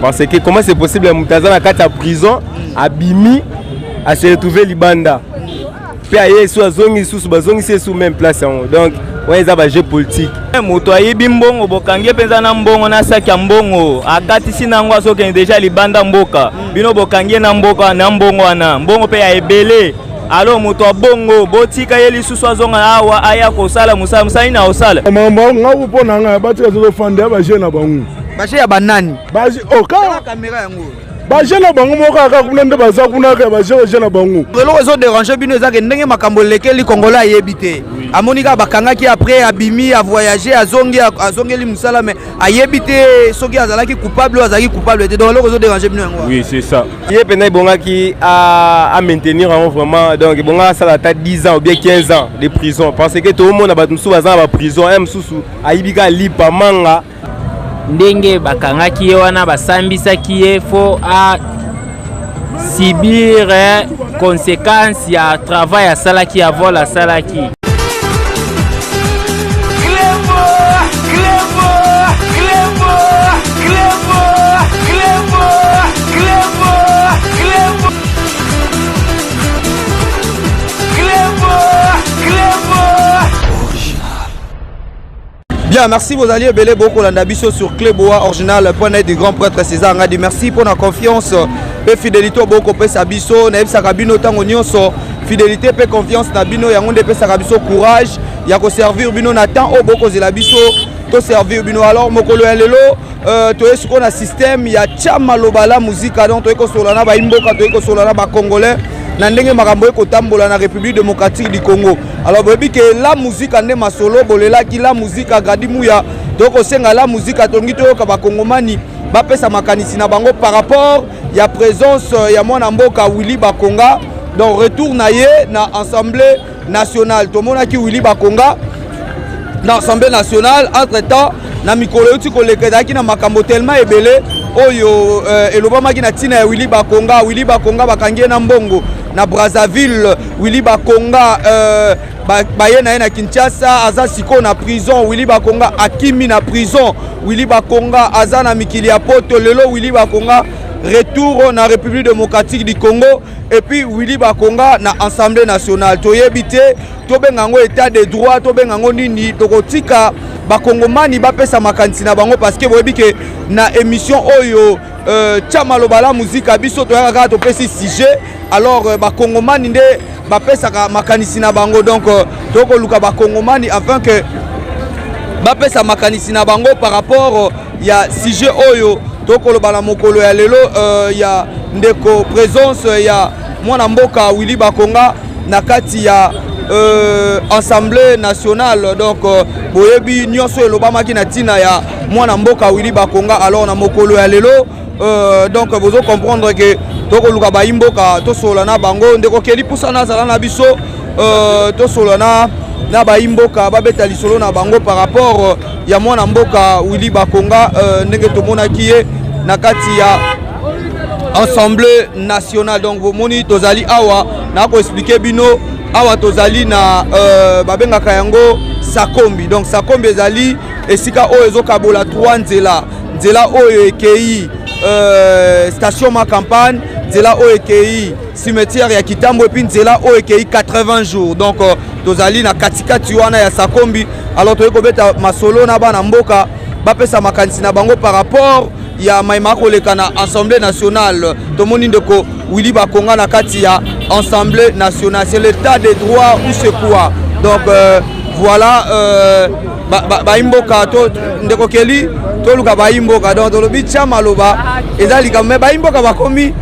Parce que comment c'est possible moto aza na kati ya prison, abimi, ase retrouve libanda, mpe aye su, azongi lisusu, bazongisi ye su même place yango. Donc wana eza bajeu politique. Moto ayibi mbongo, bokangi ye mpenza na mbongo, na saki ya mbongo, akatisi nango, azokende déjà libanda mboka. Bino bokangi ye na mboka na mbongo wana, mbongo mpe ya ebele. Alors moto abongo, botika ye lisusu azonga awa, aya kosala mosala. Mosala nini akosala? Makambo nga mpo na ngai, batika, tozofanda ya bajeu na bango. Bajeu ya banani? Baje caméra yango. Bajeu na bango moko kaka kuna nde baza kuna, kaka bajeu na bango. Eloko ezodéranger bino ezake ndenge makambo elekeli, Congolais ayebi te. Amoni kaka bakangaki, après abimi, avoyage, azongi, azongeli mosala, mais ayebi te soki azalaki coupable oyo azalaki coupable te. Donc eloko ezodéranger bino yango? Oui, c'est ça. Ye mpenza ebongaki amaintenir yango vraiment. Donc ebongaki asala ata 10 ans ou bien 15 ans de prison, parce que toomona bato mosusu baza na baprison ye mosusu ayibi kaka lipa, manga. Ndenge bakangaki ye wana, basambisaki ye, faut asubir conséquence ya travail asalaki, ya vol asalaki. Clébo, Clébo, Clébo, Clébo, Clébo, Clébo, Clébo, Clébo, Clébo. Bien, merci. Bozali ebele bokolanda biso sur Cléboa Original point net du grand prêtre César Ngadi. Merci pour la confiance pe fidélité bokopesa biso. Nayebisaka bino ntango nyonso, fidélité pe confiance na bino yango nde epesaka biso courage ya koservir bino na temps oyo bokozela biso toservir bino. Alors mokolo ya lelo, toye sikoyo na système ya tia maloba la muzika. Donc toye kosolola na bayimboka, toye kosolola na bacongolais na ndenge makambo ekotambola na République démocratique du Congo. Alors boyebi ke la muzika nde masolo bolelaki, la muzika Gradi Muya. Tokosenga la muzika, tolingi toyoka bakongomani bapesa makanisi na bango par rapport ya présence ya mwana mboka Willy Bakonga, donc retour na ye na Assemblée nationale. Tomonaki Willy Bakonga na Assemblée nationale. Entre temps, na mikolo euti koleka, ezalaki na makambo tellement ebele oyo elobamaki na ntina ya Willy Bakonga. Willy Bakonga bakangi ye na mbongo na Brazzaville. Willy Bakonga, baye na ye na Kinshasa, aza sikoyo na prison. Willy Bakonga akimi na prison. Willy Bakonga aza na mikili ya poto. Lelo Willy Bakonga retour na République démocratique du Congo, et puis Willy Bakonga na Assemblée nationale. Toyebi te tobenga yango état de droit, tobenga yango nini. Tokotika bakongomani bapesa makanisi na bango, parce que boyebi ke na émission oyo, tia maloba la muzika, biso toyaka kaka topesi sujet. Alors bakongomani nde bapesaka makanisi na bango. Donc tokoluka bakongomani afin que bapesa makanisi na bango par rapport ya sujet oyo tokoloba na mokolo ya lelo, ya ndeko présence ya mwana mboka Willy Bakonga na kati ya Assemblée nationale. Donc boyebi nyonso elobamaki na ntina ya mwana mboka Willy Bakonga. Alors na mokolo ya lelo, donc bozo comprendre ke tokoluka bayimboka, tosolola na bango. Ndeko Keli Pusana azala na biso, tosolola na bayimboka, babeta lisolo na bango par rapport ya mwana mboka Willy Bakonga, ndenge tomonaki ye na kati ya Assemblée nationale. Donc bomoni, tozali awa na koexpliquer bino. Awa tozali na babengaka yango Sakombi. Donc Sakombi ezali esika oyo ezokabola 3 nzela: nzela oyo ekei station Ma Campagne, nzela oyo ekei cimetière ya Kitambo, et puis nzela oyo ekei 80 jours. Donc tozali na katikati wana ya Sakombi. Alors toyei kobeta masolo na bana mboka, bapesa makanisi na bango par rapport ya mayema koleka na Assemblée nationale. Tomoni ndeko Willy Bakonga na kati ya Assemblée nationale. C'est l'état de droit ou c'est quoi? Donc voilà, bayimboka to ndeko Keli, toluka bayimboka. Donc tolobi tia maloba eza likambo, mais bayimboka bakomi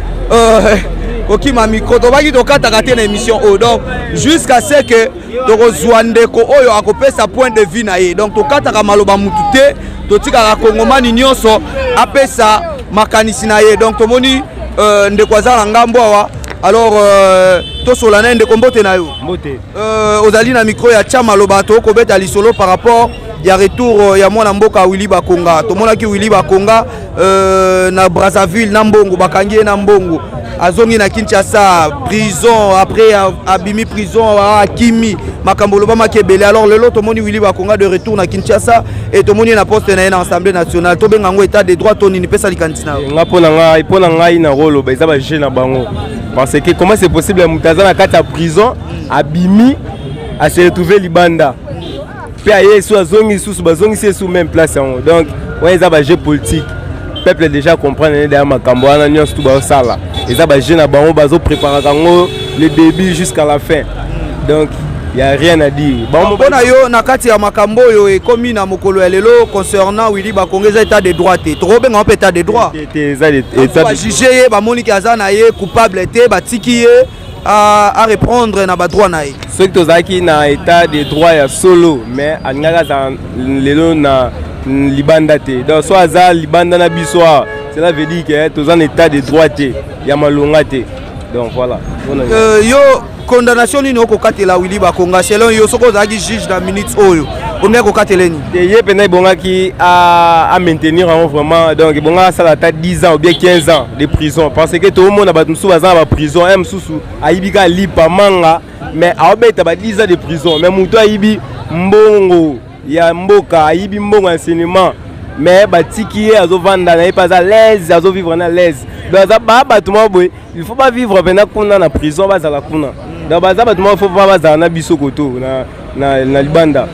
kokima micro. Tobaki tokataka te na émission oyo, donc jusqu'à ce que tokozwa ndeko oyo akopesa point de vue na ye. Donc tokataka maloba mutu te, totikaka kongomani nyonso apesa makanisi na ye. Donc tomoni ndeko aza na ngambo awa. Alors tosola na ye. Ndeko, mbote na yo. Mbote. Ozali na micro ya tia maloba. Tokobeta lisolo par rapport ya retour ya mwana mboka Willy Bakonga. Tomonaki Willy Bakonga na Brazzaville na mbongo, bakangi ye na mbongo. Azongi na Kinshasa, prison, après abimi prison, akimi, makambo olobamaki ebele. Alors lelo tomoni Willy Bakonga de retour na Kinshasa et tomoni na poste na ye na Assemblée nationale. Tobenga yango état de droit to nini? Pesa likanisi na yo. Nga mpo na ngai na koloba, eza bajeu na bango, parce que comment c'est possible, moto aza na kati ya prison, abimi, ase retrouve libanda, mpe aye su, azongi lisusu, bazongisi ye su même place yango. Donc wana eza bajeu politique. Peuple déjà comprendre ne deya makambo wana nyonso tu bazosala, eza bajeu na bango, bazopréparaka yango le début jusqu'à la fin. Donc y a rien à dire. Bango Mpo na yo, na kati ya makambo oyo ekomi na mokolo ya lelo concernant Willy Bakonga, eza état de droit te? Tokobenga mpe état de droit? Te, eza état de Bajuge ye, bamoniki aza na ye coupable te, batiki ye a reprendre na badroit na ye. Soki tozalaki na état de droit ya solo, mais alingaki azala lelo na libanda te. Donc so aza libanda na biso awa, cela veut dire que toza na état de droit te, ya malonga te. Donc voilà. Yo, condamnation nini okokatela Willy Bakonga selon yo? Soki ozalaki juge na minute oyo, ondaki kokatela nini? Te, ye mpenza ebongaki amaintenir yango vraiment. Donc ebongaki asala ata 10 ans ou bien 15 ans de prison, parce que toomona bato mosusu baza na baprison, ye mosusu ayibi kaka lipa manga, mais aobeta ba 10 ans de prison. Mais moto ayibi mbongo ya mboka, ayibi mbongo ya enseignement, mais batiki ye, azovanda na ye mpe aza l'aise, azovivre na l'aise. Donc aza baa bato moko boye, il faut bavivre mpenza kuna na prison, bazala kuna. Donc baza bato moko, faut bazala na biso koto na libanda.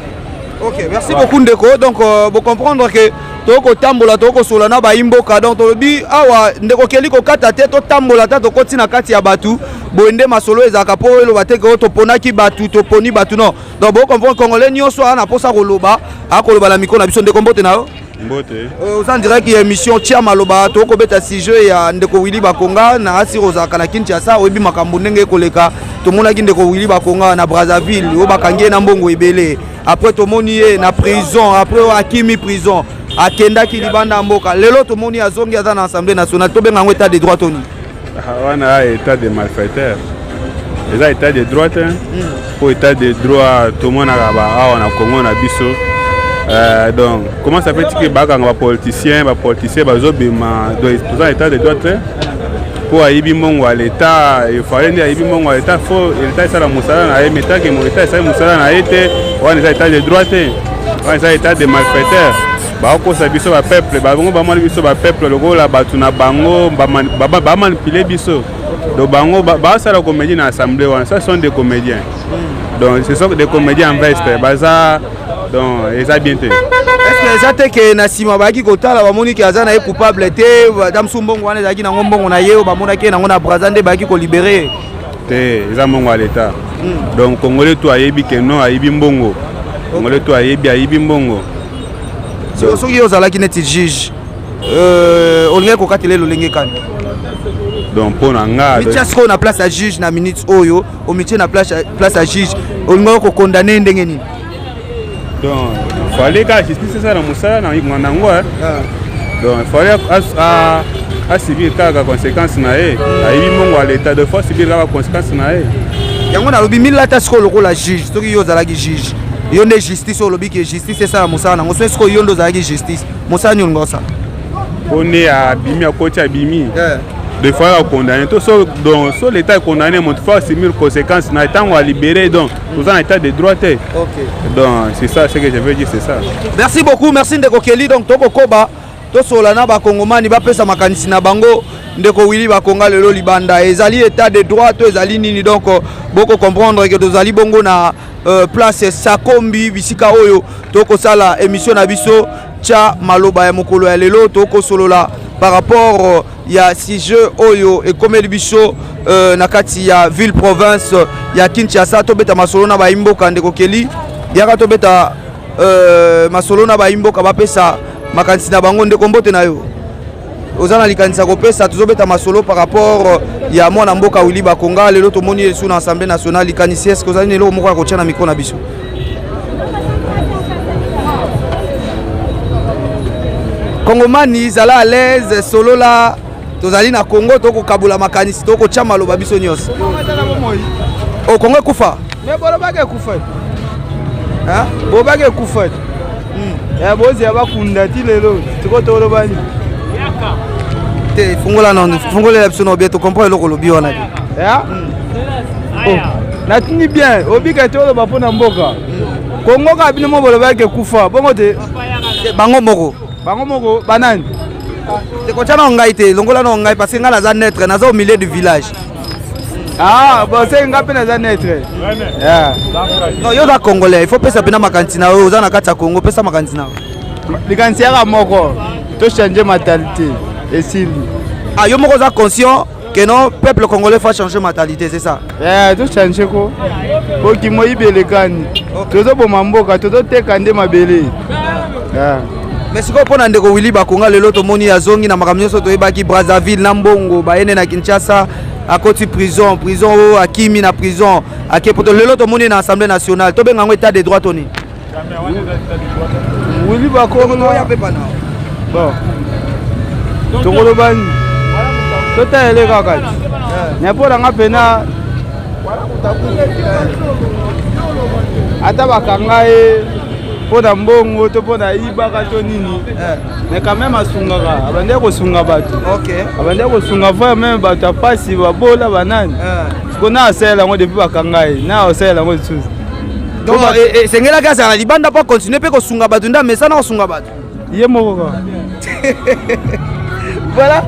Ok, merci beaucoup ndeko. Donc bocomprendre que tokotambola, tokosola na bayimboka. Donc tolobi awa, ndeko Keli, kokata te, totambola ta, tokoti na kati ya bato boye nde masolo ezalaka, mpo eloba te ke oyo toponaki bato, toponi bato, non. Donc bocomprendre, congolais nyonso aza na mposa koloba, akoloba na mikro na biso. Ndeko, mbote na yo. Mbote. Oza direct ya émission Tia Maloba. Tokobeta sujet ya ndeko Willy Bakonga. Na asiri ozalaka na Kinshasa, oyebi makambo ndenge ekoleka. Tomonaki ndeko Willy Bakonga na Brazzaville, oyo bakangi ye na mbongo ebele. Après tomoni ye na prison, après oyo akimi prison, akendaki libanda ya mboka. Lelo tomoni azongi, aza na Assemblée nationale. Tobenga yango état de droit toni? Wana état de malfaiteur, eza état de droit te. Mpo état de droit tomonaka awa na Congo na biso. Donc comment ça fait que bakanga bapoliticien, bapoliticien bazobima? Donc toza na état de droit te, mpo ayibi mbongo ya l'état. Efale nde ayibi mbongo ya l'état, faut l'état esala mosala na ye. Mais tant que l'état esali mosala na ye te, wana eza état de droit te, wana eza état de malfaiteur. Bakokosa biso bapeuple, bango bamoni biso bapeuple lokola bato na bango, bamanipule biso. Donc bango basala comédie na assemblée wana, ça sont des comédiens. Donc ce sont des comédiens en veste baza. Donc eza bien te. Est ce que eza te ke na nsima bayaki kotala, bamoni ke aza na ye coupable te, ata mosu mbongo wana ezalaki nango mbongo na ye, oyo bamonaki ye nango na Braza, nde bayaki kolibérer? Te, eza mbongo ya l'état. Donc congolais to ayebi ke non, ayibi mbongo. Congolais to ayebi ayibi mbongo. Soki yo ozalaki neti juge, olingaki kokatela ye lolenge kani? Donc mpo na nga Mitia sikoyo na place ya juge. Na minute oyo, omitie na place ya juge, olingaki kokondane ndenge nini? Donc fallait kaka justice esala mosala na yango. Donc fallait asubir kaka conséquence na ye. Ayibi mbongo ya l'état, donc faut asubir kaka conséquence na ye. Yango nalobi, milata sikoyo lokola juge. Soki yo ozalaki juge, yo nde justice, oyo olobi ke justice esala mosala nango, so sikoyo yo nde ozalaki justice, mosala nini olinga osala? Mpo nde abimi, akoti, abimi des fois akondamné to so. Donc so l'état condamné moto, faut assumer conséquence na ntango alibéré. Donc toza na état de droit te. Donc c'est ça ce que je veux dire, c'est ça. Merci beaucoup, merci ndeko Keli. Donc tokokoba tosola na bakongomani, bapesa makanisi na bango. Ndeko Willy Bakonga lelo libanda, ezali état de droit to ezali nini? Donc boko comprendre ke tozali bongo na place Sakombi, bisika oyo tokosala émission na biso Tia Maloba ya mokolo ya lelo. Tokosolola par rapport ya sujet oyo ekomeli biso na kati ya ville province ya Kinshasa. Tobeta masolo na bayimboka. Ndeko Keli, yaka tobeta masolo na bayimboka, bapesa makanisi na bango. Ndeko, mbote na yo. Oza na likanisi ya kopesa? Tozobeta masolo par rapport ya mwana mboka Willy Bakonga. Lelo tomoni ye na Assemblée nationale. Likanisi, eske ozali na eloko moko ya kotia na mikro na biso? Kongomani, zala à l'aise, solola. Tozali na Congo, tokokabola makanisi, tokotia maloba biso nyonso. O Kongo ekufa. Me bolobaki ekufa, bobaki ekufa, bozela bakunda ti lelo. Siko tolobani. Te, fungola nanu, fungolela biso na bien tocomprend eloko olobi wana te. Ya? Oh, natuni bien, obika te oloba mpo na mboka. Kongo kaka bino moko bolobaki ekufa, bongo te? Bango moko. Bango moko banani? Te, kotya nao ngai te, longola nao ngai parce que ngai naza neutre, naza au milieu du village. Ah, bon, c'est nga mpe naza neutre. Yeah. Non, yo oza congolais, il faut pesa mpena makanisi na yo, oza na kati ya Congo, pesa makanisi na yo. Likanisi yaka moko, to changer mentalité, esili. Ah, yo moko oza conscient que non, peuple congolais faut changer mentalité, c'est ça? Yeah, to changer ko. Boki moyibi elekani. Tozoboma mboka, tozoteka nde mabele. Yeah. Mais sikoyo mpo na ndeko Willy Bakonga, lelo tomoni azongi na makambo nyonso toyebaki, Brazzaville na mbongo bayene na Kinshasa, akoti prison, prison oyo akimi na prison ake poto, lelo tomoni na Assemblée nationale. Tobenga yango état de droit to nini? Willy Bakonga oya mpe pana. Bon, tokoloba nini? Totalele kaka ti me mpo na nga mpena, ata bakanga ye mpo na mbongo to mpo na yibaka to nini, mais quand même asungaka, abandaki kosunga bato, abandaki kosunga vrai même bato ya pasi, babola, banani. Siko na asalela yango depuis bakanga ye, na asalela yango lisusu. Donc esengelaki azala na libanda mpo acontinue mpe kosunga bato, nde amesana kosunga bato. Ye moko kaka. Voilà,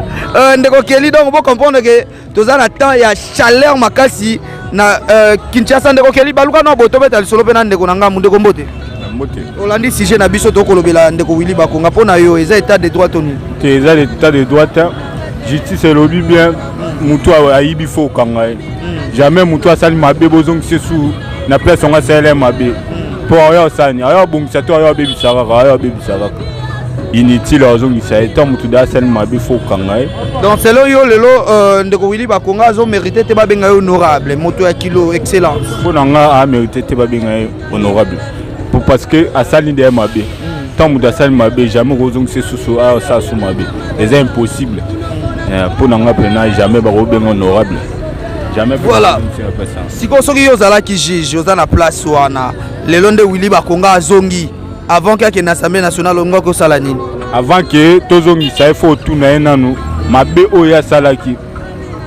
ndeko Keli, donc bocomprendre ke toza na temps ya chaleur makasi na Kinshasa. Ndeko Keli, baluka na boto beta lisolo mpe na ndeko na ngambu. Ndeko, mbote. Mbote. Olandi sujet na biso, tokolobela ndeko Willy Bakonga. Mpo na yo, eza état de droit to nini? Te, eza état de droit te. Justice elobi bien, motu ayibi, fo okanga ye. Jamais motu asali mabe, bozongisa su na place yango asaleli ye mabe, mpo aya osani, aya abongisa to aya abebisa kaka, aya abebisa kaka, inutile azongisa ye. Ntango motu da asali mabe, fo okanga ye. Donc selon yo, lelo ndeko Willy Bakonga azomérite te babenga ye honorable, moto ya kilo, excellence? Mpo na nga, amérite te babenga ye honorable parce que asali nde ye mabe. Ntango moto asali mabe, jamais okozongisa susu aya osala su mabe, eza impossible. Mpo na nga mpena, jamais bakobenga honorable, jamais. Voilà. Sikoyo soki yo ozalaki juge, oza na place wana lelo, nde Willy Bakonga azongi, avant ke akende Assemblée nationale, olingaki osala nini? Avant ke tozongisa ye, fo otuna ye nanu mabe oyo asalaki.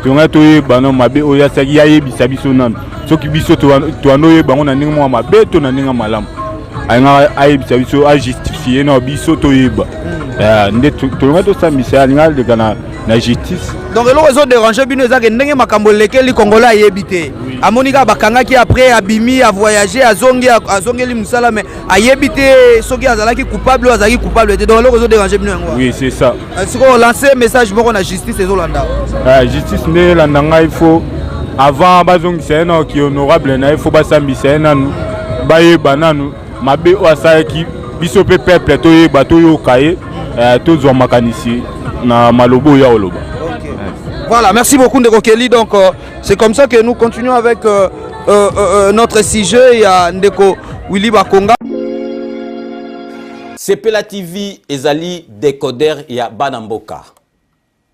Tongai toyeba nano mabe oyo asalaki, ye ayebisa biso nanu soki biso toanda oyeba yango na ndenge moko mabe to na ndenge malamu. Alingaka ayebisa biso, ajustifie na biso, toyeba nde tolinga tosambisa ye, alinga aleka na justice. Donc eloko ezodérange bino ezake ndenge makambo elekeli, congolais ayebi te, amoni kaka bakangaki, après abimi, avoyage, azongi, azongeli mosala, mais ayebi te soki azalaki coupable oyo azalaki coupable te. Donc eloko ezodérange bino yango? Oui, c'est ça. Sikoyo lance message moko na justice ezolanda. Justice nde elanda ngai, faut avant bazongisa ye nano ki honorable na ye, fo basambisa ye nanu, bayeba nanu mabe oyo asalaki. Biso mpe peuple toyeba, toyoka ye, tozwa makanisi na maloba oyo ya koloba. Voilà, merci beaucoup ndeko Kelly. Donc c'est comme ça que nous continuons avec notre sujet ya ndeko Willy Bakonga. Sepela TV ezali décoder ya bana mboka.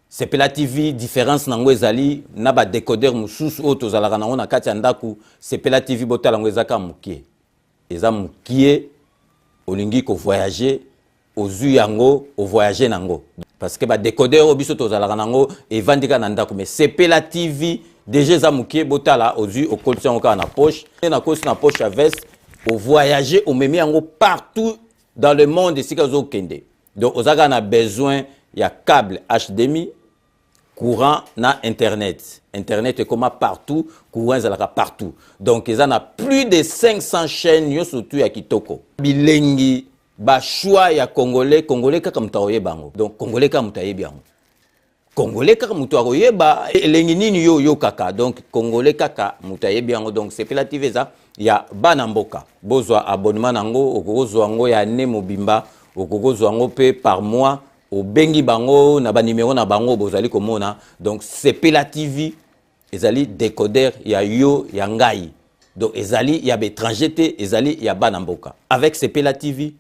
Sepela TV, différence nango ezali na ba décoder mosusu oyo tozalaka nango na kati ya ndako. Sepela TV, botala yango, ezaka mokie, eza mokie. Olingi kovoyage, ozwi yango, ovoyage nango, parce que badécoder oyo biso tozalaka nango evandi kaka na ndako. Mais Sepela TV déjà eza mokie. Botala, ozwi, okolisi yango kaka na poche, nakolisi na poche ya veste, ovoyage, omemi yango partout dans le monde esika ozokende. Donc oza kaka na besoin ya câble HDMI, courant na internet. Internet ekoma partout, courant ezalaka partout. Donc eza na plus de 500 chaînes nyonso tu ya kitoko, bilengi, bachoix ya congolais. Congolais kaka moto akoyeba yango. Donc congolais kaka moto ayebi yango, congolais kaka moto akoyeba elengi nini yo oyokaka. Donc congolais kaka moto ayebi yango. Donc Sepela TV eza ya bana mboka. Bozwa abonnement nango, okokozwa yango ya année mobimba, okokozwa yango mpe par mois. Obengi bango na banimero na bango bozali komona. Donc Sepela TV ezali décoder ya yo, ya ngai. Donc ezali ya baétranger te, ezali ya bana mboka. Avec Sepela TV,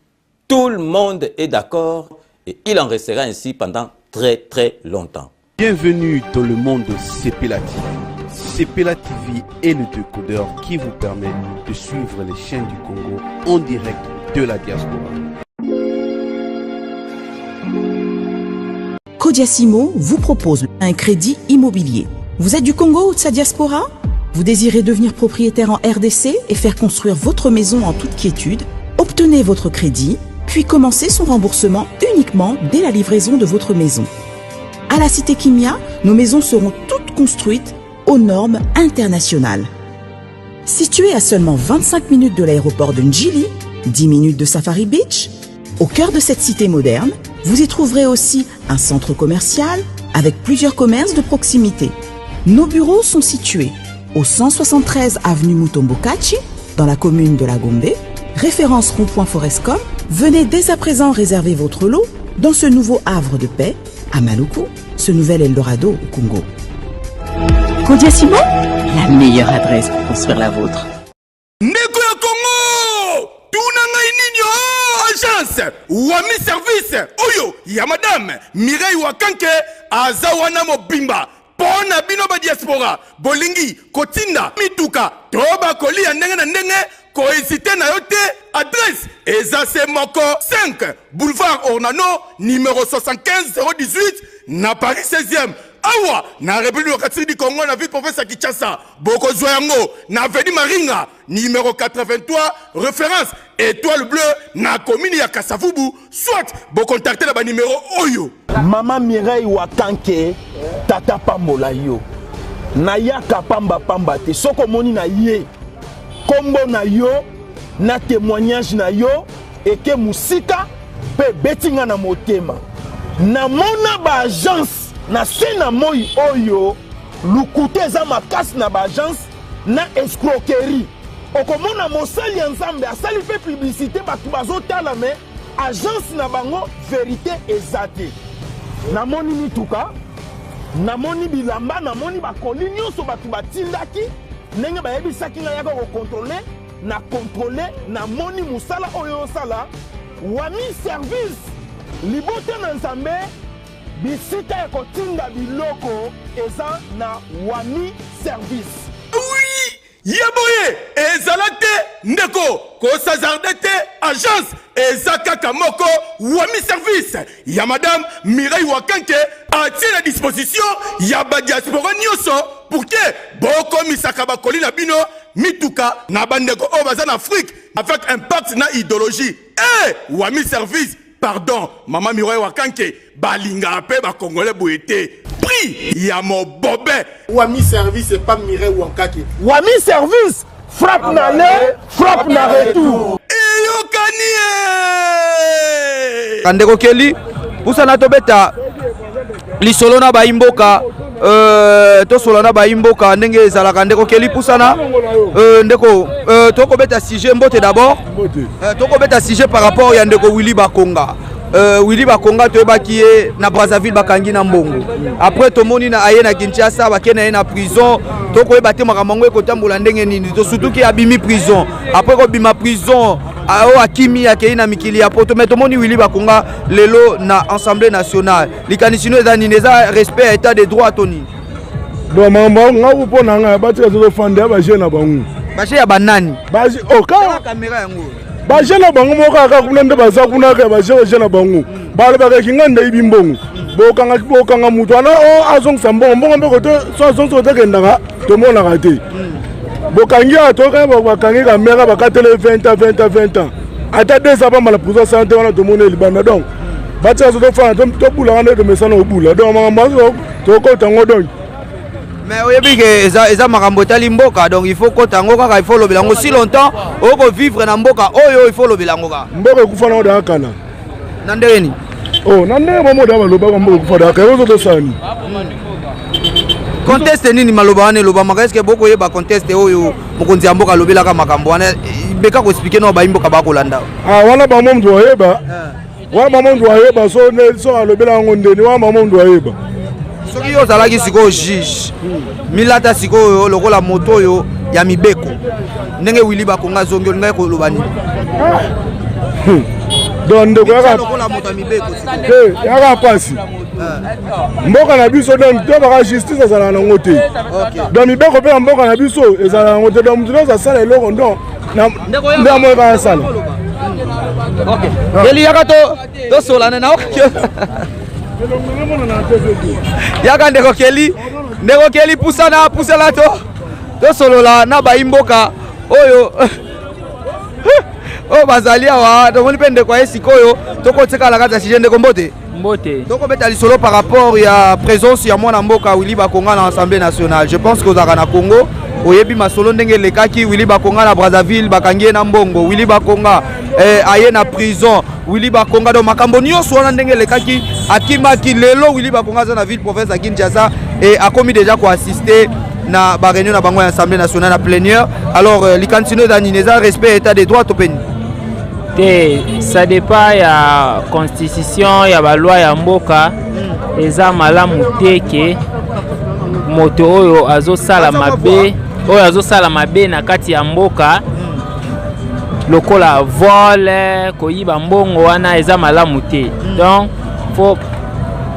tout le monde est d'accord et il en restera ainsi pendant très très longtemps. Bienvenue dans le monde de Sepela TV. Sepela TV est le décodeur qui vous permet de suivre les chaînes du Congo en direct de la diaspora. Kodiasimo vous propose un crédit immobilier. Vous êtes du Congo ou de sa diaspora Vous désirez devenir propriétaire en RDC et faire construire votre maison en toute quiétude Obtenez votre crédit, puis commencez son remboursement uniquement dès la livraison de votre maison. À la Cité Kimia, nos maisons seront toutes construites aux normes internationales. Située à seulement 25 minutes de l'aéroport de Njili, 10 minutes de Safari Beach, au cœur de cette cité moderne, vous y trouverez aussi un centre commercial avec plusieurs commerces de proximité. Nos bureaux sont situés au 173 avenue Mutombo-Kachi, dans la commune de la Gombe, référence rond-point Forescom. Venez dès à présent réserver votre lot dans ce nouveau havre de paix à Maluku, ce nouvel Eldorado au Congo. Kodia Simon, la meilleure adresse pour construire la vôtre. Ndeko ya Congo, tuna ngai nini o agence Wami Service oyo ya madame Mireille Wakanke aza wana mobimba mpo na bino ba diaspora bolingi kotinda mituka to bakoli ya ndenge na ndenge kohésiter na yo te adresse eza se moko 5 boulevard Ornano numéro 75 018 na Paris 16e awa na République démocratique du Congo na ville province ya Kinshasa. Bokozwa yango na avenue Maringa numéro 83 référence étoile bleue na commune ya Kasavubu, soit bocontacter na banuméro oyo. Mama Mireille Wakanke, tata pambola yo. Nayaka pamba pamba te. Soko moni na ye, kombo na yo, na témoignage na yo, eke musika pe betinga na motema. Namona ba agence na se na moi oyo lukute eza makasi na ba agence na escroquerie. Okomona mosali ya Nzambe asali pe publicité bato bazotala me agence na bango vérité eza te. Namoni mituka, namoni bilamba, namoni bakoli nyonso bato batindaki ndenge bayebisaki ngai yaka kocontrôler na contrôler, namoni mosala oyo osala Wami Service libota na Nzambe bisika ya kotinda biloko eza na Wami Service. Oui, ye boye ezala te ndeko kosazarde te agence eza kaka moko Wami Service ya madame Mireille Wakanke atie na disposition ya badiaspora nyonso pour que bokomisaka bakoli na bino mituka na bandeko oyo baza na Afrique avec impact na idéologie. Eh, Wami Service, pardon, mama Mireille Wakanke balingaka mpe bakongole boye te prix ya mobobe. Wami Service et pas Mireille Wankake. Wami Service frappe na aller, frappe na retour. Eyokani ye. Ndeko Kelly, pusana tobeta lisolo na bayimboka, tosola na bayimboka ndenge ezalaka. Ndeko Kelly, pusana ndeko, tokobeta sujet mbote d'abord. Tokobeta sujet par rapport ya ndeko Willy Bakonga. Willy Bakonga toyebaki ye na Brazzaville bakangi na mbongo. Après tomoni na aye na Kinshasa bakei na ye na prison. Tokoyeba te makambo yango ekotambola ndenge nini. To surtout ki abimi prison. Après kobima prison oyo akimi akei na mikili ya poto. Mais tomoni Willy Bakonga lelo na Assemblée nationale. Likanisi no eza nini? Eza respect ya état de droit to nini? Bon, makambo nga mpo na ngai batika tozofanda ya baje na bango. Baje ya banani? Baje oh ka kamera yango. Baje na bango moko kaka kuna nde baza kuna kaka baje baje na bango. Balobaka kinga nde ibi mbongo. Bokanga bokanga mutu wana o azongisa mbongo mbongo mpe kote so azongisa kote kendaka tomonaka te. Bokangi awa toyoka bakangi kamera bakatele 20 ans 20 ans 20 ans. Ata 2 ans pamba na prison santé wana tomoni libanda donc batika so tofanda tobulaka nde tomesana obula donc makambo tokota yango donc. Mais oyebi ke eza makambo etali mboka donc il faut kota yango kaka, il faut lobela yango si longtemps oko vivre na mboka oyo, il faut lobela yango kaka. Mboka ekufa nango daka kana. Na ndenge nini? Oh, na ndenge bango da balobaka mboka ekufa daka yango tozosala nini? Conteste nini maloba wana elobamaka? Est-ce que bokoyeba conteste oyo mokonzi ya mboka alobelaka makambo wana? Beka koexpliquer no bayimboka bakolanda. Ah, wana bango moto ayeba. Wana bango moto ayeba so so alobela yango ndeni wana bango moto ayeba. Soki yo ozalaki sikoyo juge milata sikoyo lokola moto oyo ya mibeko ndenge Willy Bakonga azongi, olingaki koloba nini? Donc ndeko yaka lokola moto ya mibeko te yaka pasi mboka na biso donc to baka justice ezalaka nango te donc mibeko mpe ya mboka na biso ezalaka nango te donc moto nyonso asala eloko donc nde amoyeka asala. Eli yaka to tosolana na. Yaka ndeko Kelly, ndeko Kelly pusana pusana to tosolola na bayi mboka oyo oyo bazali awa. Tomoni mpe ndeko aye sikoyo, tokotikala na kati ya sujet. Ndeko, mbote. Mbote. Tokobeta lisolo par rapport ya présence ya mwana mboka Willy Bakonga na Assemblée nationale. Je pense kozalaka na Congo, oyebi masolo ndenge elekaki. Willy Bakonga na Brazzaville, bakangi ye na mbongo. Willy Bakonga aye na prison. Willy Bakonga, donc makambo nyonso wana ndenge elekaki, akimaki. Lelo Willy Bakonga aza na ville province ya Kinshasa et akomi déjà koassister na baréunion na bango ya Assemblée nationale, na plénière. Alors likanisi no eza nini? Eza respect ya état de droit to mpe nini? Te, ça dépend ya constitution, ya baloi ya mboka. Eza malamu te ke moto oyo azosala mabe, oyo azosala mabe na kati ya mboka lokola vol, koyiba mbongo wana, eza malamu te. Donc faut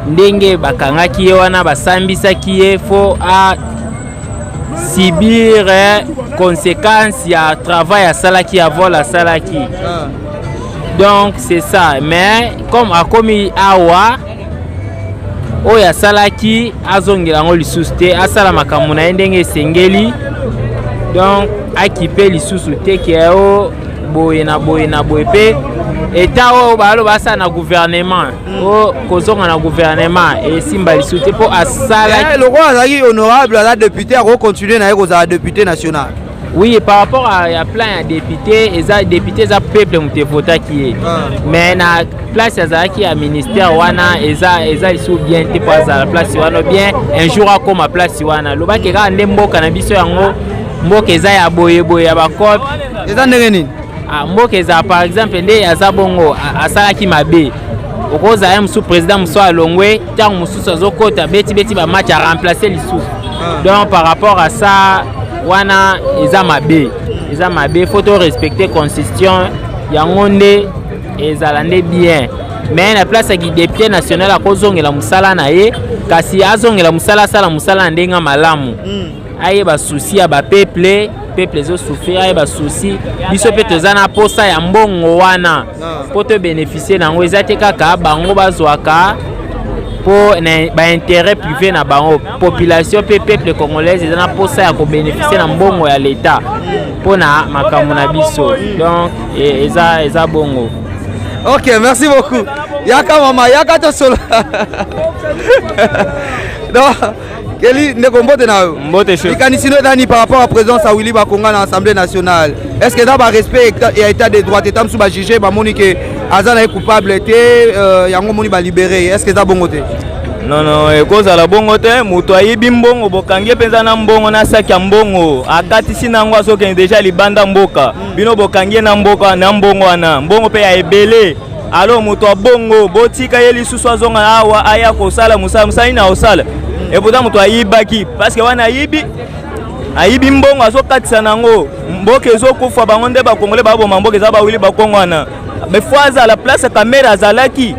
ndenge bakangaki ye wana, basambisaki ye, faut a subir conséquence ya travail asalaki, ya vol asalaki. Donc c'est ça. Mais comme akomi awa, oyo asalaki azongela yango lisusu te, asala makambo na ye ndenge esengeli. Donc akipe lisusu te ke o boye na boye na boye. Mpe eta oyo baloba asala na gouvernement, o kozonga na gouvernement esimba lisusu te, mpo asalaki. Lokola azalaki honorable, aza député, akocontinue na ye kozala député national. Oui, par rapport à ya plan ya député, eza député, eza peuple moto evotaki ye. Mais na place azalaki ya ministère wana, eza lisusu bien te mpo azala place wana. Bien, un jour akóma place wana, lobaki kaka nde mboka na biso yango, mboka eza ya boyeboye ya bacope. Eza ndenge nini? Ah, mboka eza par exemple nde aza bongo, asalaki mabe, okozala ye mosusu président mosusu alongwe, ntango mosusu azokɔta betibeti bamatch, aremplace lisusu. Donc par rapport à ça wana, eza mabe, eza mabe. Faut to respecter constitution, yango nde ezala nde bien. Mais na place ya député national, akozongela mosala na ye, kasi azongela mosala, asala mosala na ndenge malamu, ayeba souci ya bapeuple. Peuple ezosouffrir, ayeba souci. Biso mpe toza na posa ya mbongo wana mpo tobénéficie nango. Eza te kaka bango bazwaka mpo na baintérêt privé na bango. Population mpe peuple congolaise eza na posa ya kobénéficie na mbongo ya leta mpo na makambo na biso. Donc eza bongo. Ok, merci beaucoup. Yaka mama, yaka tosolo. Donc Keli, ndeko, mbote na yo. Mbote, chef. Likanisi no ezani par rapport à présence ya Willy Bakonga na Assemblée nationale? Est ce que eza barespect ya état de droit? Eta mosusu bajuge, bamoni ke aza na ye coupable te, yango omoni balibéré. Est ce que eza bongo te? Non, ekozala bongo te. Moto ayibi mbongo, bokangi ye mpenza na mbongo, na saki ya mbongo, akatisi na yango, azokende déjà libanda mboka. Bino bokangi ye na mboka na mbongo wana, mbongo mpe ya ebele. Alors moto abongo, botika ye lisusu azonga awa, aya kosala mosala. Mosala nini akosala? Et pourtant moto ayibaki, parce que wana ayibi mbongo, azokatisa nango, mboka ezokufa. Bango nde bakongole baboma mboka, eza bawili bakongo wana. Mais faut azala place Kamerhe azalaki,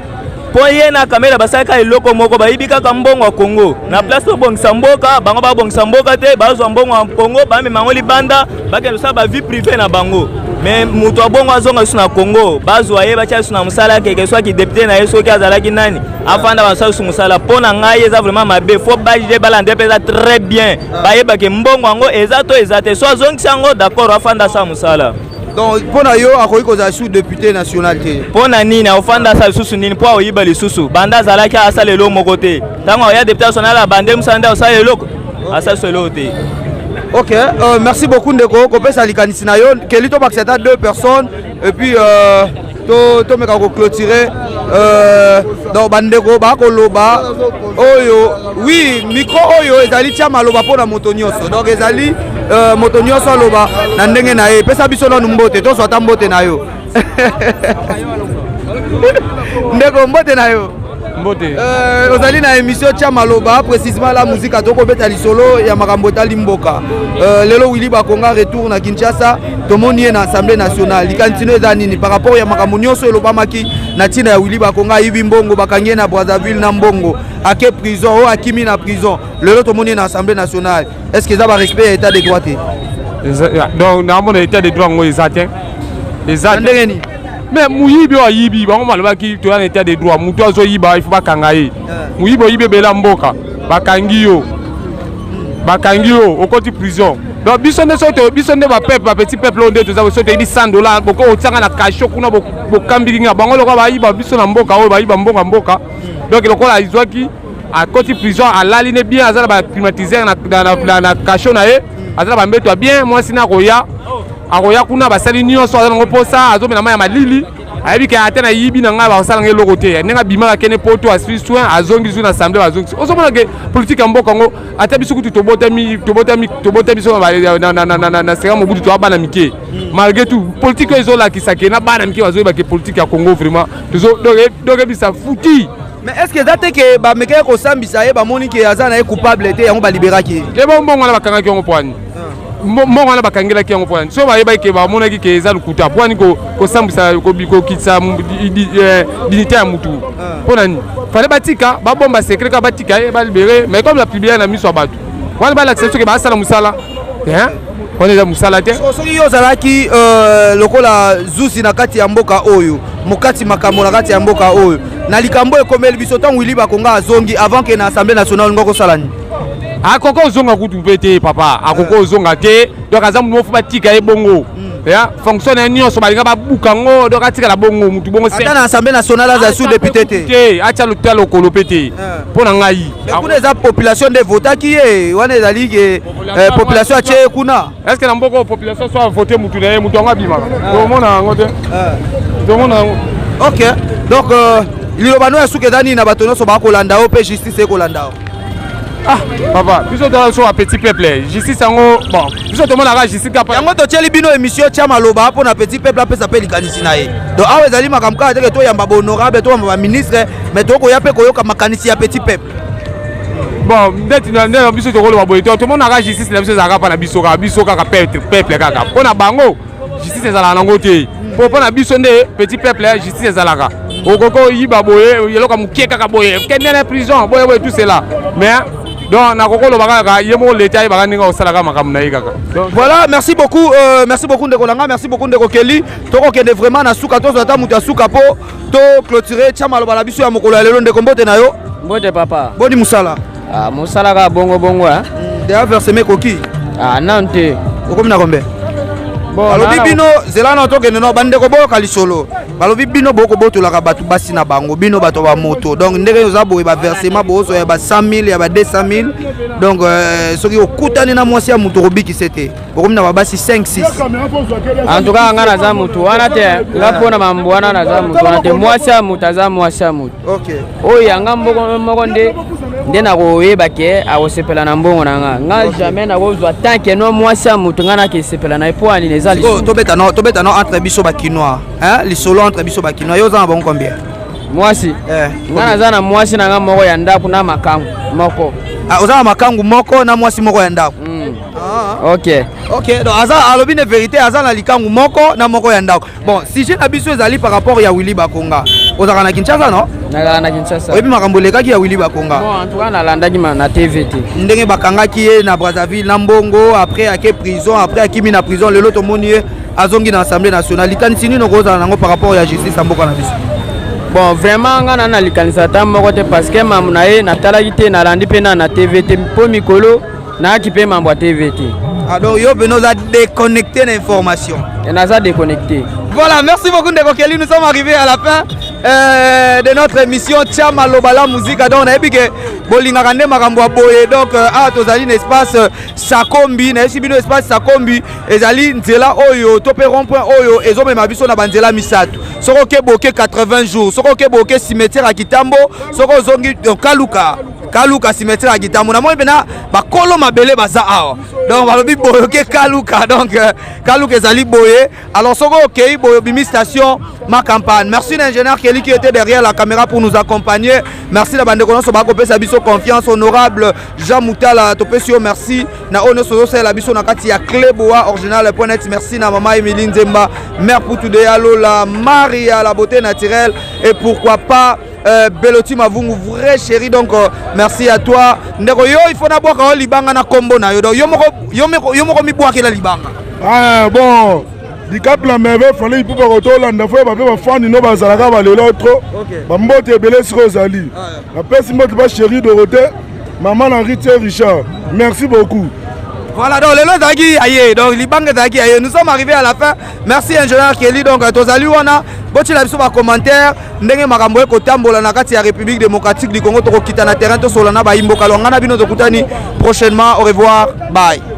mpo ye na Kamerhe basalaka eloko moko, bayibi kaka mbongo ya Congo. Na place tobongisa mboka, bango babongisa mboka te, bazwa mbongo ya Congo, bamema yango libanda, bakende kosala bavie privé na bango. Mais moto abongo azonga lisusu na Congo, bazwa ye, batya lisusu na mosala keke, soki député na ye, soki azalaki nani, afanda, basala lisusu mosala. Mpo na ngai eza vraiment mabe. Faut bajuge, balanda mpe eza très bien, bayebake mbongo yango eza to eza te. So azongisi yango, d'accord, afanda, asala mosala. Donc mpo na yo, akoki kozala sous député national te? Mpo na nini? Aofanda, asala lisusu nini? Mpo aoyiba lisusu? Banda azalaki, asala eloko moko te. Ntango aoya député national, abande mosala nde asala eloko, asala so eloko te. Ok, merci beaucoup ndeko kopesa likanisi na yo. Keli, tobakisa ata deux personnes et puis tomeka koclôturer. Donc bandeko bakoloba oyo, oui, micro oyo ezali tia maloba mpona moto nyonso. Donc ezali moto nyonso aloba na ndenge na ye. Pesa biso nanu mbote, tozwa ata mbote na yo. Ndeko, mbote na yo. Mbote. Ozali na émission tia maloba, précisément la musique. Tokobeta lisolo ya makambo etali mboka. Lelo Willy Bakonga retour na Kinshasa, tomoni ye na Assemblée nationale. Likanisi no eza nini par rapport ya makambo nyonso elobamaki na ntina ya Willy Bakonga? Ayibi mbongo, bakangi ye na Brazzaville na mbongo, ake prison, oyo akimi na prison, lelo tomoni ye na Assemblée nationale. Est ce que eza barespect ya état de droit te? Donc naamona état de droit yango eza te, eza ndenge nini? Mais moyibi oyo ayibi, bango balobaki toya na état de droit, moto azoyiba il faut bakanga ye. Moyibi oyibi ebele ya mboka, bakangi yo, bakangi yo, okoti prison. Donc biso nde soki biso nde bapeuple, bapetit peuple oyo nde toza, soki toyebi 100 $, boko otianga na cachot kuna, bokambiki nga bango lokola bayiba biso na mboka oyo, bayiba mbongo ya mboka. Donc lokola azwaki, akoti prison, alali ne bien, aza na baclimatiseur na cachot na ye, aza na bambeto ya bien, mwasi na akoya, akoya kuna, basali nyonso aza nango mposa, azomela mai ya malili, ayebi ke ata nayibi na ngai, bakosala ngai eloko te. Ndenge abimaka, akende poto, asui soin, azongi zwi na assemblée, bazongisi. Ozomona ke politique ya mboka yango, ata biso kutu tobotami, tobotami, tobotami biso na sera Mobutu, toya bana mike. Malgré tout, politique oyo ezolakisa ke na bana mike bazoyeba ke politique ya Congo vraiment donc ebisa futi. Mais est ce que eza te ke bamekaki kosambisa ye, bamoni ke aza na ye coupable te, yango baliberaki ye? Te, bo mbongo wana bakangaki yango po ani? Mbongo wana bakangelaki yango po ani? So bayebaki ke bamonaki ke eza lokuta, po ani kosambwisa, kokitisa dignité ya mutu? Mpo na nini fale batika, babomba secret kaka, batika ye, balibere? Mais comme la publier na miso ya bato wana, balakisa soki basala mosala wana eza mosala te. Soki yo ozalaki lokola zuzi na kati ya mboka oyo, mokati makambo na kati ya mboka oyo, na likambo ekomeli biso, ntango Willy Bakonga azongi avant ke na Assemblée nationale, olinga kosala nini? Akoki ozonga kutu mpe te, papa, akoki ozonga te. Donc aza mutu moko, batika ye bongo ya fonction na ye nyonso, balinga babuka yango. Donc atikala bongo mutu bongo. Ata na Assemblée nationale aza su député te? Te, atia lokuta lokolo mpe te mpo na ngai. Kuna eza population nde votaki ye wana, ezali ke population atie ye kuna. Est ce que na mboka oyo population so avote mutu na ye, mutu yango abimaka? Tomona yango te, tomona yango. Ok, donc liloba no ya suka eza nini na bato nyonso bakolanda yo mpe justice ekolanda yo? Ah papa, biso toza so petit peuple, justice yango, bon, biso tomonaka justice kapa. Yango totieli bino émission Tia Maloba mpo na petit peuple apesa mpe likanisi na ye. Donc awa ezali makambo kaka teke toyamba bahonorable, toyamba baministre, mais tokoya mpe koyoka makanisi ya petit peuple. Bon, ndeti nde biso tokoloba boye, tomonaka justice na biso ezalaka mpa na biso kaka, biso kaka peuple kaka. Mpo na bango justice ezalaka nango te, mpo na biso nde petit peuple justice ezalaka. Okoki oyiba boye eloko mokie kaka boye, kende na prison boye boye, tout cela. Mais donc nakoki oloba kaka ye moko leta ayebaka ndenge akosalaka makambo na ye kaka. Voilà, merci beaucoup, merci beaucoup ndeko nanga, merci beaucoup ndeko Keli. Tokokende vraiment na suka, tozwa ata moto ya suka mpo to clôturer Tia Maloba na biso ya mokolo ya lelo. Ndeko, mbote na yo. Mbote papa. Boni mosala? Ah, mosala kaka bongo bongo. Deya versement ekoki? Ah, nanu te. Okomi na combien? Balobi bino, zela na tokende no bandeko, boyoka lisolo. Balobi bino bokobotolaka bato basi na bango, bino bato ba moto. Donc ndenge oza boye, baversement bozwa ya ba 100 000, ya ba 200 000. Donc soki okutani na mwasi ya moto, okobikisa te. Okomi na babasi 5 6? En tout cas nga naza motu wana te. Nga mpona mambo wana naza motu wana te. Mwasi ya moto aza mwasi ya motu. Oyo yanga moko moko nde nakoyeba ke akosepela na mbongo na nga. Nga jamais nakozwa tant ke no mwasi ya motu, nga nakesepela na ye mpo anini? Eza tobeta no, tobeta no entre biso bakinois, lisolo entre biso bakinois. Yo oza na bango combien? Mwasi? Nga naza na mwasi na nga moko ya ndako na makangu moko. Oza na makangu moko na mwasi moko ya ndako? Ok. Ok, donc aza alobi ne vérité, aza na likangu moko na moko ya ndako. Bon, sujet na biso ezali par rapport ya Willy Bakonga. Ozalaka na Kinshasa, no? Nazalaka na Kinshasa. Oyebi makambo elekaki ya Willy Bakonga? Bon, en tout cas nalandaki na TV te. Ndenge bakangaki ye na Brazzaville na mbongo, après ake prison, après akimi na prison, lelo tomoni ye azongi na Assemblée nationale. Likanisi nini okozala nango par rapport ya justice ya mboka na biso? Bon, vraiment nga na likanisi ata moko te, parce que mambo na ye natalaki te, nalandi mpe na TV te, mpo mikolo nayaki mpe mambo ya TV te. Ah, donc yo beno oza déconnecté na information? Naza déconnecté. Voilà, merci beaucoup ndeko Kelly, nous sommes arrivés à la fin de notre émission Tia Maloba la musique. Donc nayebi ke bolingaka nde makambo ya boye. Donc awa tozali na espace Sakombi, nayebisi bino espace Sakombi ezali nzela oyo to mpe rond-point oyo ezomema biso na banzela misato. Soki oke boke 80 jours, soki oke boke cimetière ya Kitambo, soki ozongi Kaluka, Kaluka cimetière ya Kitambo. Namoni mpena bakolo mabele baza awa. Donc balobi boye oke Kaluka, donc Kaluka ezali boye. Alors soki okei boye, obimi station Ma Campagne. Merci na ingénieur Kelly qui était derrière la caméra pour nous accompagner. Merci na bandeko nyonso bakopesa biso confiance. Honorable Jean Mutala, topesi yo merci na oyo nyonso ozosalela biso na kati ya Cleboa original point net. Merci na mama Emilie Nzemba, mère Putu de Yalola, Maria la beauté naturelle, et pourquoi pas Beloti Mavungu, vrai chéri. Donc merci à toi ndeko. Yo il faut nabwaka yo libanga na kombo na yo. Donc yo moko, yo moko, yo moko mibwakela libanga. Ah, bon. Dicap la merveille Fally Ipupa kotolanda fo bape bafani no bazalaka balelo trop bambote ebele sikoyo ozali napesi mbote ba chéri Dorothée mama na Ritie Richard merci beaucoup. Voilà, donc lelo ezalaki aye, donc libanga ezalaki aye. Nous sommes arrivés à la fin. Merci ingénieur Kelly. Donc tozali wana botiela biso ba commentaire ndenge makambo ekotambola na kati ya République démocratique du Congo. Tokokita na terrain tosolola na bayimboka longa na bino. Tokutani prochainement. Au revoir, bye.